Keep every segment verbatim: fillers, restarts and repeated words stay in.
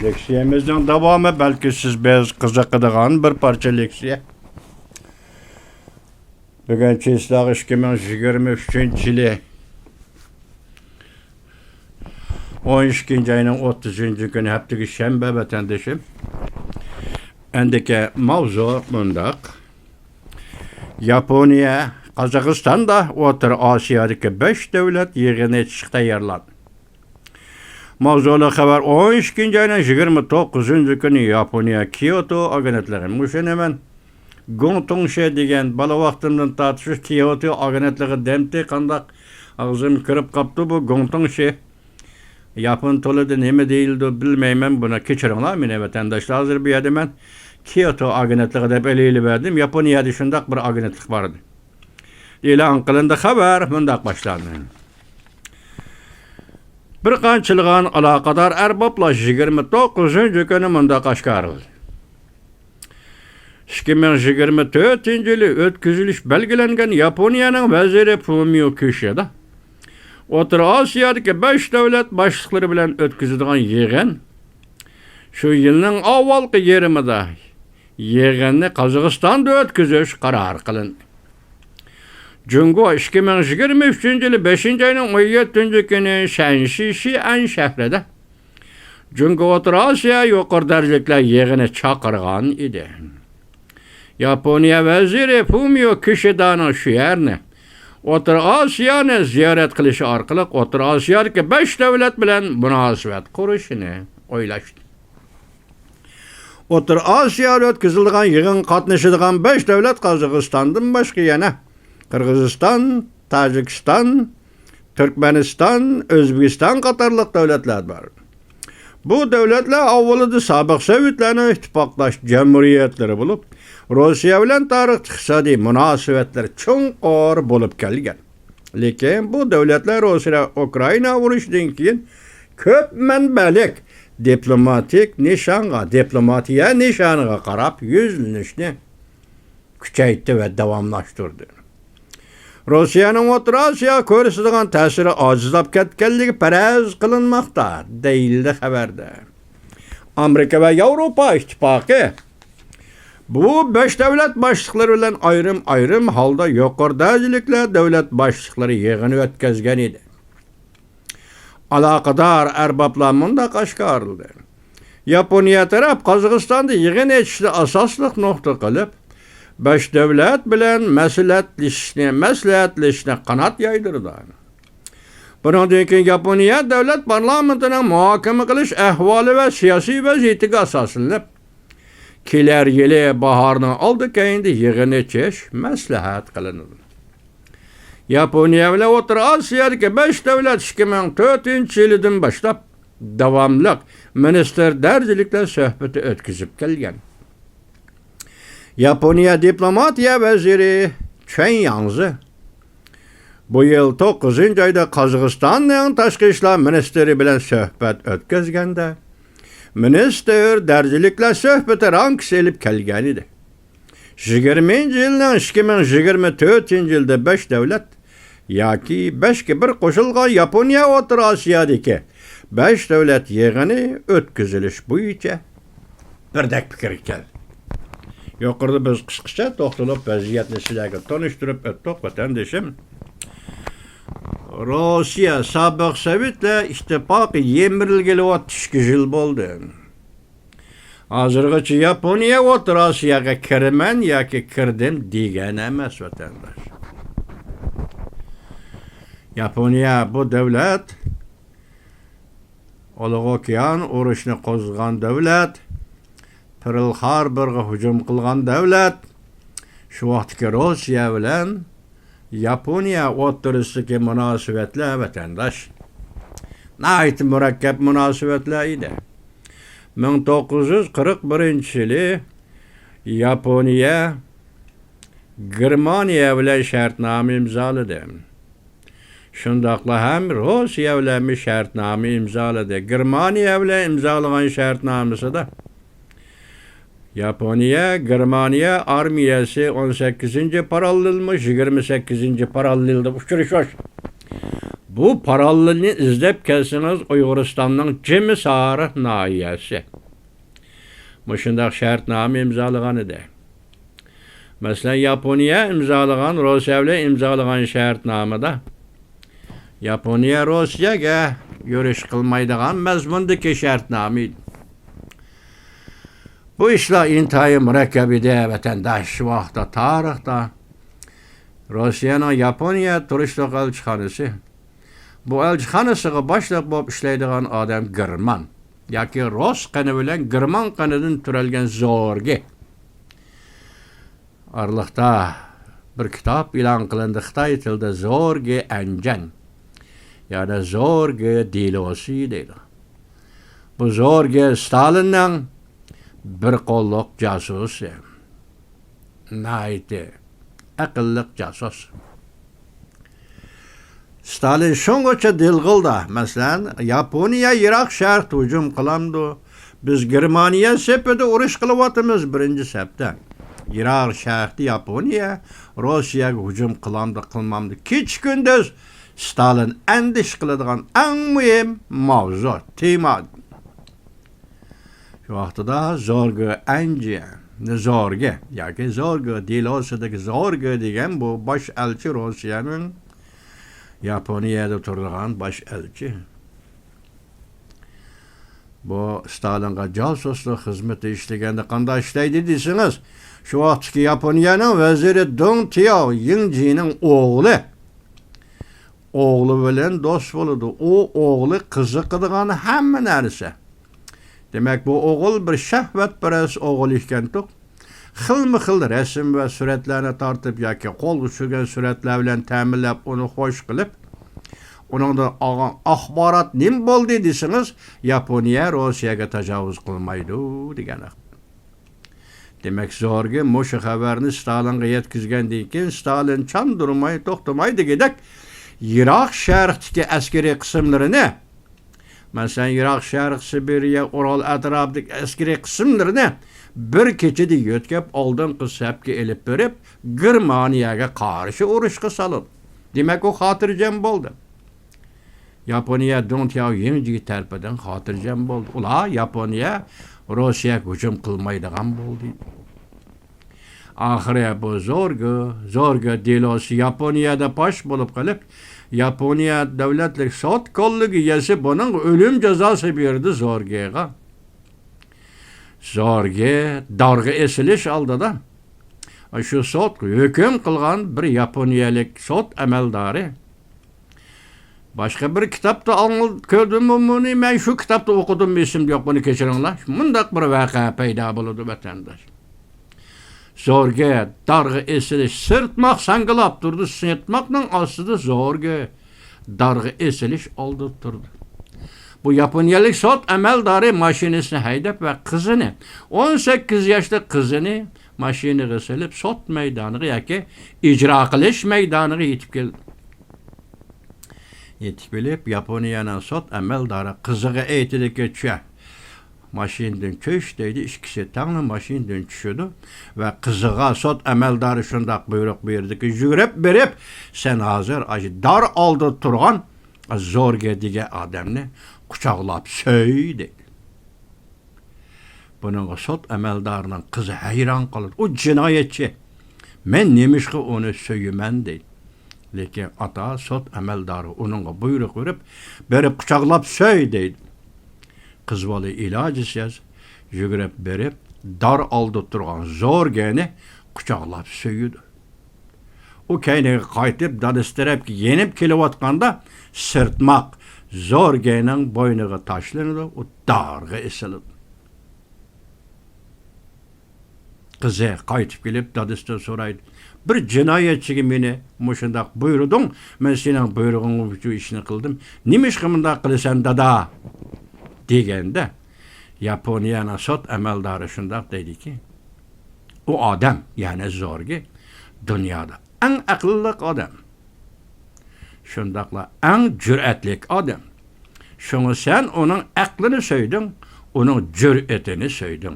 لېكسىيەمىزنىڭ داۋامى بەلكى سىز بەز قىزىقىدىغان بىر پارچە لېكسىيە. بۈگۈن چىسلاغ ئىككى مىڭ يىگىرمە ئۈچىنچى يىلى ئون ئىككىنچى ئاينىڭ ئوتتۇزىنچى كۈنى، ھەپتىگە شەنبە، ۋەتەندىشىم. ئەندىكى ماۋزۇ مۇنداق. ياپونىيە، قازاقىستاندا ئوتتۇرا ئاسىيادىكى بەش دۆلەت يىغىنى ئېچىشقا تەييارلاندى. ماۋزۇلۇق خەۋەر: ئون ئىككىنچى ئاينىڭ يىگىرمە توققۇزىنچى كۈنى ياپونىيە كيوتو ئاگېنتلىقى، مۇشۇنى مەن گوڭتۇڭشې دېگەن، بالا ۋاقتىمدىن تارتىپ شۇ كيوتو ئاگېنتلىقى دەمتى قانداق ئاغزىمغا كىرىپ قاپتۇ بۇ گوڭتۇڭشې. ياپون تىلىدا نېمە دېيىلىدۇ بىلمەيمەن، بۇنى كەچۈرۈڭلار مېنى ۋەتەنداشلار. ھازىر بۇ يەردە مەن كيوتو ئاگېنتلىقى دەپ ئېلىۋېرىپ بەردىم. ياپونىيەدە شۇنداق بىر ئاگېنتلىق بار ئىدى. ئېلان قىلىندى. خەۋەر مۇنداق باشلاندى. بىر قانچىلىغان ئالاقىدار ئەربابلار يىگىرمە توققۇزىنچى كۈنى مۇنداق ئاشكارىلىدى. ئىككى مىڭ يىگىرمە تۆتىنچى يىلى ئۆتكۈزۈلۈش بەلگىلەنگەن ياپونىيەنىڭ ۋەزىرى فۇمىيو كىشىدا ئوتتۇرا ئاسىيادىكى بەش دۆلەت باشلىقلىرى بىلەن ئۆتكۈزىدىغان يىغىن شۇ يىلنىڭ ئاۋۋالقى يېرىمىدا يىغىننى قازاقىستاندا ئۆتكۈزۈش قارار قىلىندى. جۇڭگو ئىككى مىڭ يىگىرمە ئۈچىنچى يىلى بەشىنچى ئاينىڭ ئون يەتتىنچى كۈنى شەنشى شىئەن شەھىرىدە جۇڭگو ئوتتۇرا ئاسىيا يۇقىرى دەرىجىلىكلەر يىغىنى چاقىرغان ئىدى. ياپونىيە ۋەزىرى فۇمىيو كىشىدانىڭ شۇ يەرنى، ئوتتۇرا ئاسىيانى زىيارەت قىلىشى ئارقىلىق ئوتتۇرا ئاسىيادىكى بەش دۆلەت بىلەن مۇناسىۋەت قۇرۇشىنى ئويلاشتى. ئوتتۇرا ئاسىيادا ئۆتكۈزۈلىدىغان يىغىنغا قاتنىشىدىغان بەش دۆلەت قازاقىستاندىن باشقا يەنە قىرغىزىستان، تاجىكىستان، تۈركمەنىستان، ئۆزبېكىستان قاتارلىق دۆلەتلەر بار. بۇ دۆلەتلەر ئاۋۋىلىدا سابىق سوۋېتلارنىڭ ئىتتىپاقداش جەمھۇرىيەتلىرى بولۇپ، روسىيە بىلەن تارىختا ئىقتىسادىي مۇناسىۋەتلىرى چوڭقۇر بولۇپ كەلگەن. لېكىن بۇ دۆلەتلەر روسىيە ئۇكرائىنا ئۇرۇشىدىن كېيىن كۆپ مەنبەلىك دىپلوماتىك نىشانغا، دىپلوماتىيە نىشانىغا قاراپ يۈزلىنىشنى كۈچەيتتى ۋە داۋاملاشتۇردى. روسىيەنىڭ ئوتتۇرا ئاسىياغا كۆرسىتىدىغان تەسىرى ئاجىزلاپ كەتكەنلىكى پەرەز قىلىنماقتا، دېيىلدى خەۋەردە. ئامېرىكا ۋە ياۋروپا ئىتتىپاقى بۇ بەش دۆلەت باشلىقلىرى بىلەن ئايرىم-ئايرىم ھالدا يۇقىرى دەرىجىلىكلەر دۆلەت باشلىقلىرى يىغىنى ئۆتكۈزگەن ئىدى. ئالاقىدار ئەربابلار مۇنداق ئاشكارىلىدى. ياپونىيە تەرەپ قازاقىستاندا يىغىن ئېچىشنى ئاساسلىق نۇقتا قىلىپ، بەش دۆلەت بىلەن مەسلىھەتلىشىشنى، مەسلىھەتلىشىشنى قانات يايدۇرىدۇ. بۇنىڭدىن كېيىن ياپونىيە دۆلەت پارلامېنتىنىڭ مۇھاكىمە قىلىش ئەھۋالى ۋە سىياسىي ۋەزىيىتىگە ئاساسلىنىپ، كېلەر يىلى باھارنىڭ ئالدى كەينىدە يىغىن ئېچىش مەسلىھەت قىلىنىدۇ. ياپونىيە بىلەن ئوتتۇرا ئاسىيادىكى بەش دۆلەت ئىككى مىڭ تۆتىنچى يىلىدىن باشلاپ داۋاملىق مىنىستىر دەرىجىلىكلەر سۆھبىتى ئۆتكۈزۈپ كەلگەن. ياپونىيە دىپلوماتىيە ۋەزىرى چۈەن ياڭزى بۇ يىل توققۇزىنچى ئايدا قازاقىستاننىڭ تاشقى ئىشلار مىنىستىرى بىلەن سۆھبەت ئۆتكۈزگەندە، مىنىستىر دەرىجىلىكلەر سۆھبىتى رامكىسى ئېلىپ كەلگەن ئىدى. يىگىرمىنچى يىلنىڭ ئىككى مىڭ يىگىرمە تۆتىنچى يىلدا بەش دۆلەت ياكى بەشكە بىر قوشۇلغان ياپونىيە ئوتتۇرا ئاسىيادىكى بەش دۆلەت يىغىنى ئۆتكۈزۈلۈش بويىچە بىردەك پىكىرگە كەلدى. يۇقىرىدا بىز قىسقىچە توختىلىپ، ۋەزىيەتنى سىلەرگە تونۇشتۇرۇپ ئۆتتۇق، ۋەتەندىشىم. روسىيە، سابىق سوۋېتلار ئىتتىپاقى يىمىرىلگىلى ئىككى يۈز يىل بولدى. ھازىرغىچە ياپونىيە ئوتتۇرا ئاسىياغا كىرىمەن ياكى كىردىم دېگەن ئەمەس، ۋەتەنداش. ياپونىيە بۇ دۆلەت، ئۇلۇغ ئوكيان ئۇرۇشىنى قوزغىغان دۆلەت، پېرل خاربورغا ھۇجۇم قىلغان دۆلەت، شۇ ۋاقىتتىكى روسىيە بىلەن ياپونىيە ئوتتۇرىسىدىكى مۇناسىۋەتلەر، ۋەتەنداش، ناھايىتى مۇرەككەپ مۇناسىۋەتلەر ئىدى. مىڭ توققۇز يۈز قىرىق بىرىنچى يىلى ياپونىيە گېرمانىيە بىلەن شەرتنامە ئىمزالىدى. شۇنداقلا ھەم روسىيە بىلەنمۇ شەرتنامە ئىمزالىدى. گېرمانىيە بىلەن ئىمزالىغان شەرتنامىسىدا ياپونىيە، گېرمانىيە ئارمىيەسى ئون سەككىزىنچى پاراللېلمۇ، يىگىرمە سەككىزىنچى پاراللېلدا ئۇچرىشىش. بۇ پاراللېلنى ئىزدەپ كەلسىڭىز، ئۇيغۇرىستاننىڭ جىمىسار ناھىيەسى. مۇشۇنداق شەرتنامە ئىمزالىغان ئىدى. مەسىلەن، ياپونىيە ئىمزالىغان، روسىيە بىلەن ئىمزالىغان شەرتنامىدا ياپونىيە روسىيەگە يۈرۈش قىلمايدىغان مەزمۇندىكى شەرتنامە ئىدى. بۇ ئىشلار ئىنتايىن مۇرەككەپ ئىدى، ۋەتەنداش. شۇ ۋاقىتتا تارىختا روسىيەنىڭ ياپونىيە تۇرۇشلۇق ئەلچىخانىسى، بۇ ئەلچىخانىسىغا باشلىق بولۇپ ئىشلەيدىغان ئادەم گېرمان ياكى رۇس قېنى بىلەن گېرمان قېنىدىن تۈرەلگەن زورگې. ئارىلىقتا بىر كىتاب ئېلان قىلىندى خىتاي تىلىدا، زورگې ئەنجەن، يەنى زورگې دېلوسى دەيدۇ. بۇ زورگې ستالىننىڭ بىر قوللۇق جاسۇسى. ناھايىتى ئەقىللىق جاسۇس. ستالىن شۇڭغىچە دىلغىلدا، مەسىلەن، ياپونىيە يىراق شەرقتە ھۇجۇم قىلامدۇ؟ بىز گېرمانىيە سېپىدە ئۇرۇش قىلىۋاتىمىز، بىرىنچى سەپتە. يىراق شەرقتە ياپونىيە روسىيەگە ھۇجۇم قىلامدۇ، قىلمامدۇ؟ كېچە-كۈندۈز ستالىن ئەندىشە قىلىدىغان ئەڭ مۇھىم ماۋزۇ، تېما. شۇ ۋاقتىدا زورگې ئەنجى، زورگې ياكى زورگې دېلوسىدىكى زورگې دېگەن بۇ باش ئەلچى، روسىيەنىڭ ياپونىيەدە تۇرىدىغان باش ئەلچى. بۇ ستالىنغا جاسۇسلۇق خىزمىتى ئىشلىگەندە قانداق ئىشلەيدۇ دېسىڭىز، شۇ ۋاقىتتىكى ياپونىيەنىڭ ۋەزىرى دېڭ تياۋ يىڭجىنىڭ ئوغلى، ئوغلى بىلەن دوست بولىدۇ. ئۇ ئوغلى قىزىقىدىغان ھەممە نەرسە. دېمەك، بۇ ئوغۇل بىر شەھۋەتپەرەس ئوغۇل ئىكەنتۇق. خىلمۇ خىل رەسىم ۋە سۈرەتلەرنى تارتىپ ياكى قولغا چۈشۈرگەن سۈرەتلەر بىلەن تەمىنلەپ، ئۇنى خوش قىلىپ، ئۇنىڭدىن ئالغان ئاخبارات نېمە بولدى دېسىڭىز، ياپونىيە روسىيەگە تاجاۋۇز قىلمايدۇ دېگەن. دېمەك، زورگې مۇشۇ خەۋەرنى ستالىنغا يەتكۈزگەندىن كېيىن، ستالىن چاندۇرماي، توختىماي دېگۈدەك يىراق شەرقتىكى ئەسكىرىي قىسىملىرىنى، مەسىلەن، يىراق شەرق، سىبىرىيە، ئۇرال ئەتراپىدىكى ئەسكىرىي قىسىملىرىنى بىر كېچىدە يۆتكەپ، ئالدىنقى سەپكە ئېلىپ بېرىپ، گېرمانىيەگە قارشى ئۇرۇشقا سالىدۇ. دېمەك، ئۇ خاتىرجەم بولدى. ياپونىيە دېڭ تياۋ يىڭجى تەرىپىدىن خاتىرجەم بولدى. ئۇلار ياپونىيە روسىيەگە ھۇجۇم قىلمايدىغان بولدى. ئاخىرى بۇ زورگې، زورگې دېلوسى ياپونىيەدە پاش بولۇپ قېلىپ، ياپونىيە دۆلەتلىك سوت كوللېگىيەسى بۇنىڭغا ئۆلۈم جازاسى بېرىدۇ زورگېغا. زورگې دارغا ئېسىلىش ئالدىدا شۇ سوت ھۆكۈم قىلغان بىر ياپونىيەلىك سوت ئەمەلدارى. باشقا بىر كىتابتا ئاڭل-، كۆردۈممۇ بۇنى؟ مەن شۇ كىتابتا ئوقۇدۇم، ئېسىمدە يوق، بۇنى كەچۈرۈڭلار. مۇنداق بىر ۋەقە پەيدا بولىدۇ، ۋەتەنداش. زورگې دارغا ئېسىلىش، سىرتماق ساڭگىلاپ تۇرىدۇ، سىرتماقنىڭ ئاستىدا زورگې دارغا ئېسىلىش ئالدىدا تۇرىدۇ. بۇ ياپونىيەلىك سوت ئەمەلدارى ماشىنىسىنى ھەيدەپ ۋە قىزىنى، ئون سەككىز ياشلىق قىزىنى ماشىنىغا سېلىپ، سوت مەيدانىغا ياكى ئىجرا قىلىش مەيدانىغا يېتىپ كەلدى. يېتىپ كېلىپ، ياپونىيەنىڭ سوت ئەمەلدارى قىزىغا ئېيتىدىكى، چۈشە، ماشىنىدىن چۈش دەيدۇ. ئىككىسى تەڭلا ماشىنىدىن چۈشىدۇ ۋە قىزىغا سوت ئەمەلدارى شۇنداق بۇيرۇق بېرىدىكى، يۈگۈرۈپ بېرىپ، سەن ھازىر ئاشۇ دار ئالدىدا تۇرغان زورگې دېگەن ئادەمنى قۇچاقلاپ سۆي دەيدۇ. بۇنىڭغا سوت ئەمەلدارىنىڭ قىزى ھەيران قالىدۇ. ئۇ جىنايەتچى. مەن نېمىشقا ئۇنى سۆيىمەن دەيدۇ. لېكىن ئاتا سوت ئەمەلدارى ئۇنىڭغا بۇيرۇق بېرىپ، بېرىپ قۇچاقلاپ سۆي دەيدۇ. قىز بالا ئىلاجىسىز يۈگۈرۈپ بېرىپ، دار ئالدىدا تۇرغان زورگېنى قۇچاقلاپ سۆيىدۇ. ئۇ كەينىگە قايتىپ، دادىسى تەرەپكە يېنىپ كېلىۋاتقاندا، سىرتماق زورگېنىڭ بوينىغا تاشلىنىدۇ، ئۇ دارغا ئېسىلىدۇ. قىزى قايتىپ كېلىپ، دادىسىدىن سورايدۇ، بىر جىنايەتچىگە مېنى مۇشۇنداق بۇيرۇدۇڭ، مەن سېنىڭ بۇيرۇغۇڭ بويىچە ئىشنى قىلدىم، نېمىشقا مۇنداق قىلىسەن، دادا؟ دېگەندە، ياپونىيەنىڭ سوت ئەمەلدارى شۇنداق دەيدىكى، ئۇ ئادەم، يەنى زورگې، دۇنيادا ئەڭ ئەقىللىق ئادەم، شۇنداقلا ئەڭ جۈرئەتلىك ئادەم. شۇڭا سەن ئۇنىڭ ئەقلىنى سۆيدۈڭ، ئۇنىڭ جۈرئىتىنى سۆيدۈڭ،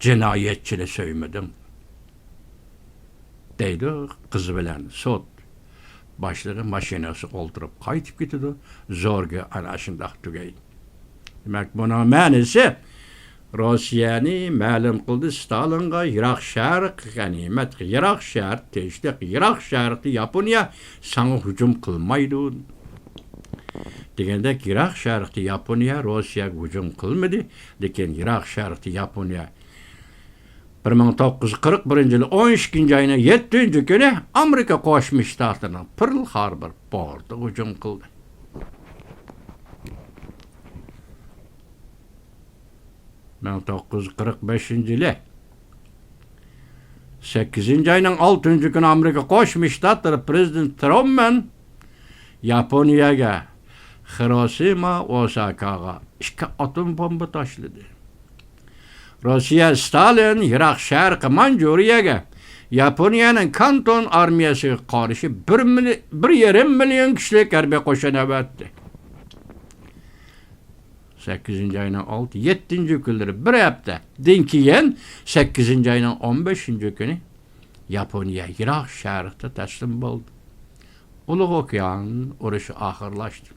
جىنايەتچىنى سۆيمىدىڭ، دەيدۇ قىزى بىلەن سوت باشلىقى ماشىنىسىغا ئولتۇرۇپ قايتىپ كېتىدۇ. زورگې ئەنە شۇنداق تۈگەيدۇ. دېمەك، بۇنىڭ مەنىسى، روسىيەنى مەلۇم قىلدى، ستالىنغا يىراق شەرق غەنىيمەت، يىراق شەرق تىنچلىق، يىراق شەرقتە ياپونىيە ساڭا ھۇجۇم قىلمايدۇ دېگەندەك، يىراق شەرقتە ياپونىيە روسىيەگە ھۇجۇم قىلمىدى، لېكىن يىراق شەرقتە ياپونىيە بىر مىڭ توققۇز يۈز قىرىق بىرىنچى يىلى ئون ئىككىنچى ئاينىڭ يەتتىنچى كۈنى ئامېرىكا قوشما شتاتلىرىنىڭ پېرل خاربور پورتىغا ھۇجۇم قىلدى. مىڭ توققۇز يۈز قىرىق بەشىنچى يىلى سەككىزىنچى ئاينىڭ ئالتىنچى كۈنى ئامېرىكا قوشما شتاتلىرى پرېزىدېنتى ترومەن ياپونىيەگە، خىروشىما، ئوساكاغا ئىككى ئاتوم بومبا تاشلىدى. روسىيە، ستالىن يىراق شەرقىي مانجۇرىيەگە ياپونىيەنىڭ كانتون ئارمىيەسىگە قارشى بىر مىلي-، بىر يېرىم مىليون كىشىلىك ھەربىي قوشۇن ئەۋەتتى. سەككىزىنچى ئاينىڭ ئالتە، يەتتىنچى كۈنلىرى بىر ھەپتىدىن كېيىن، سەككىزىنچى ئاينىڭ ئون بەشىنچى كۈنى ياپونىيە يىراق شەرقتە تەسلىم بولدى. ئۇلۇغ ئوكيان ئۇرۇشى ئاخىرلاشتى.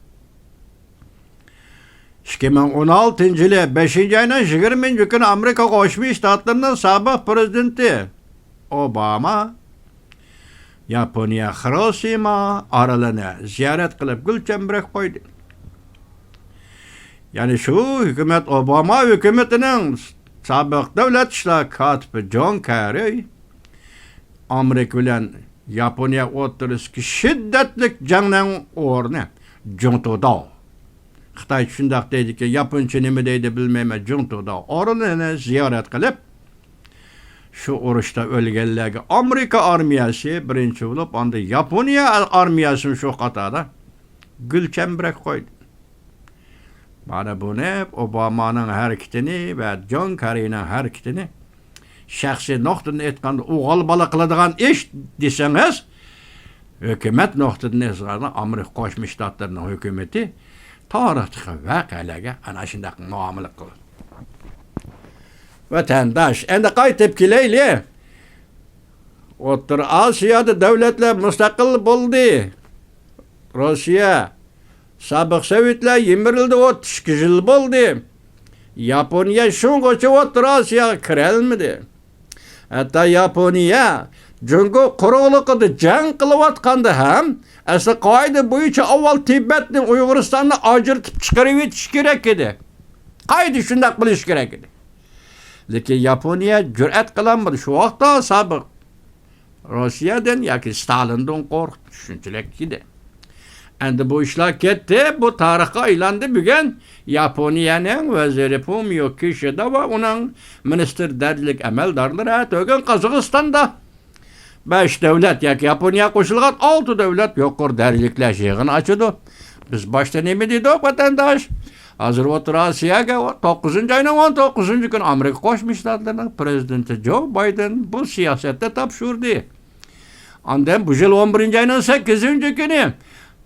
ئىككى مىڭ ئون ئالتىنچى يىلى بەشىنچى ئاينىڭ يىگىرمىنچى كۈنى ئامېرىكا قوشما شتاتلىرىنىڭ سابىق پرېزىدېنتى ئوباما ياپونىيە خىروشىما ئارىلىنى زىيارەت قىلىپ گۈل چەمبىرەك قويدى. يەنى شۇ ھۆكۈمەت ئوباما ھۆكۈمىتىنىڭ سابىق دۆلەت ئىشلار كاتىپى جون كېررى ئامېرىكا بىلەن ياپونىيە ئوتتۇرىسىدىكى شىددەتلىك جەڭنىڭ ئورنى جۇڭتۇداۋ. خىتايچە شۇنداق دەيدىكەن، ياپونچە نېمە دەيدۇ بىلمەيمەن، جۇڭتۇداۋ ئورنىنى زىيارەت قىلىپ، شۇ ئۇرۇشتا ئۆلگەنلەرگە ئامېرىكا ئارمىيەسى بىرىنچى بولۇپ، ئاندىن ياپونىيە ئارمىيەسىمۇ شۇ قاتاردا گۈل چەمبىرەك قويدى. مانا بۇنى ئوبامانىڭ ھەرىكىتىنى ۋە جون كېررىنىڭ ھەرىكىتىنى شەخسىي نۇقتىدىن ئېيتقاندا ئوغۇل بالا قىلىدىغان ئىش دېسىڭىز، ھۆكۈمەت نۇقتىدىن ئېيتقاندا ئامېرىكا قوشما شتاتلىرىنىڭ ھۆكۈمىتى تارىختىكى ۋەقەلەرگە ئەنە شۇنداق مۇئامىلە قىلىدۇ. ۋەتەنداش، ئەمدى قايتىپ كېلەيلى. ئوتتۇرا ئاسىيادا دۆلەتلەر مۇستەقىل بولدى. روسىيە، سابىق سوۋېتلار يىمىرىلدى، ئوتتۇز ئىككى يىل بولدى. ياپونىيە شۇڭغىچە ئوتتۇرا ئاسىياغا كىرەلمىدى. ھەتتا ياپونىيە جۇڭگو قۇرۇقلۇقىدا جەڭ قىلىۋاتقاندا ھەم، ئەسلى قائىدە بويىچە ئاۋۋال تىبەتنى، ئۇيغۇرىستاننى ئاجرىتىپ چىقىرىۋېتىش كېرەك ئىدى. قائىدە شۇنداق بولۇشى كېرەك ئىدى. لېكىن ياپونىيە جۈرئەت قىلالمىدى. شۇ ۋاقىتتا سابىق روسىيەدىن ياكى ستالىندىن قورقتى، شۇنچىلىك ئىدى. ئەمدى بۇ ئىشلار كەتتى، بۇ تارىخقا ئايلاندى. بۈگۈن ياپونىيەنىڭ ۋەزىرى فۇمىيو كىشىدا ۋە ئۇنىڭ مىنىستىر دەرىجىلىك ئەمەلدارلىرى ئەتىگۈن قازاقىستاندا بەش دۆلەت ياكى ياپونىيە قوشۇلغان ئالتە دۆلەت يۇقىرى دەرىجىلىكلەر يىغىنى ئاچىدۇ. بىز باشتا نېمە دېدۇق، ۋەتەنداش؟ ھازىر ئوتتۇرا ئاسىياگە توققۇزىنچى ئاينىڭ ئون توققۇزىنچى كۈنى ئامېرىكا قوشما شتاتلىرىنىڭ پرېزىدېنتى جو بايدېن بۇ سىياسەتنى تاپشۇردى. ئاندىن بۇ يىل ئون بىرىنچى ئاينىڭ سەككىزىنچى كۈنى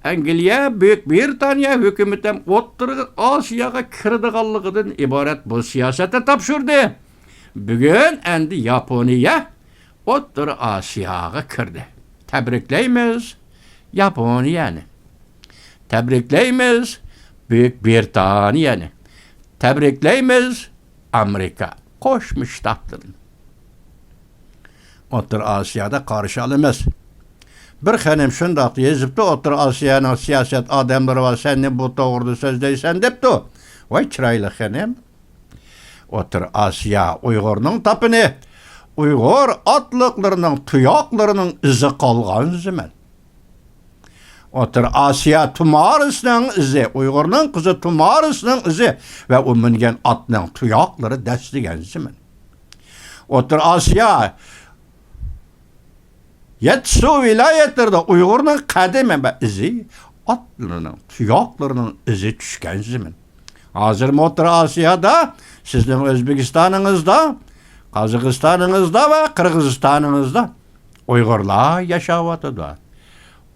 ئەنگلىيە، بۈيۈك برىتانىيە ھۆكۈمىتى ھەم ئوتتۇرا ئاسىياغا كىرىدىغانلىقىدىن ئىبارەت بۇ سىياسەتنى تاپشۇردى. بۈگۈن ئەمدى ياپونىيە ئوتتۇرا ئاسىياغا كىردى. تەبرىكلەيمىز ياپونىيەنى. تەبرىكلەيمىز بۈيۈك برىتانىيەنى. تەبرىكلەيمىز ئامېرىكا قوشما شتاتلىرىنى. ئوتتۇرا ئاسىيادا قارشى ئالىمىز. بىر خېنىم شۇنداق يېزىپتۇ، ئوتتۇرا ئاسىيانىڭ سىياسەت ئادەملىرى بار، سەن نېمە بۇ توغرىدا سۆزلەيسەن دەپتۇ. ۋاي چىرايلىق خېنىم، ئوتتۇرا ئاسىيا ئۇيغۇرنىڭ تاپىنى، ئۇيغۇر ئاتلىقلىرىنىڭ تۇياقلىرىنىڭ ئىزى قالغان زېمىن. ئوتتۇرا ئاسىيا تۇمارىسىنىڭ ئىزى، ئۇيغۇرنىڭ قىزى تۇمارىسىنىڭ ئىزى ۋە ئۇ مىنگەن ئاتنىڭ تۇياقلىرى دەسسىگەن زېمىن. ئوتتۇرا ئاسىيا يەتتىسۇ ۋىلايەتلىرىدە ئۇيغۇرنىڭ قەدىمى ۋە ئىزى، ئاتلىرىنىڭ، تۇياقلىرىنىڭ ئىزى چۈشكەن زېمىن. ھازىرمۇ ئوتتۇرا ئاسىيادا، سىزنىڭ ئۆزبېكىستانىڭىزدا، قازاقىستانىڭىزدا ۋە قىرغىزىستانىڭىزدا ئۇيغۇرلار ياشاۋاتىدۇ.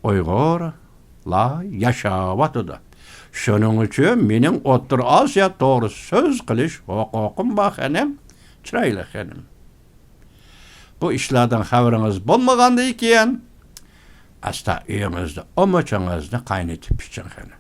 ئۇيغۇرلار ياشاۋاتىدۇ. شۇنىڭ ئۈچۈن مېنىڭ ئوتتۇرا ئاسىيا توغرىسىدا سۆز قىلىش ھوقۇقۇم بار، خېنىم، چىرايلىق خېنىم. بۇ ئىشلاردىن خەۋىرىڭىز بولمىغاندىكىن، ئاستا ئۆيىڭىزدە ئۇمىچىڭىزنى قاينىتىپ ئىچىڭ، خېنىم.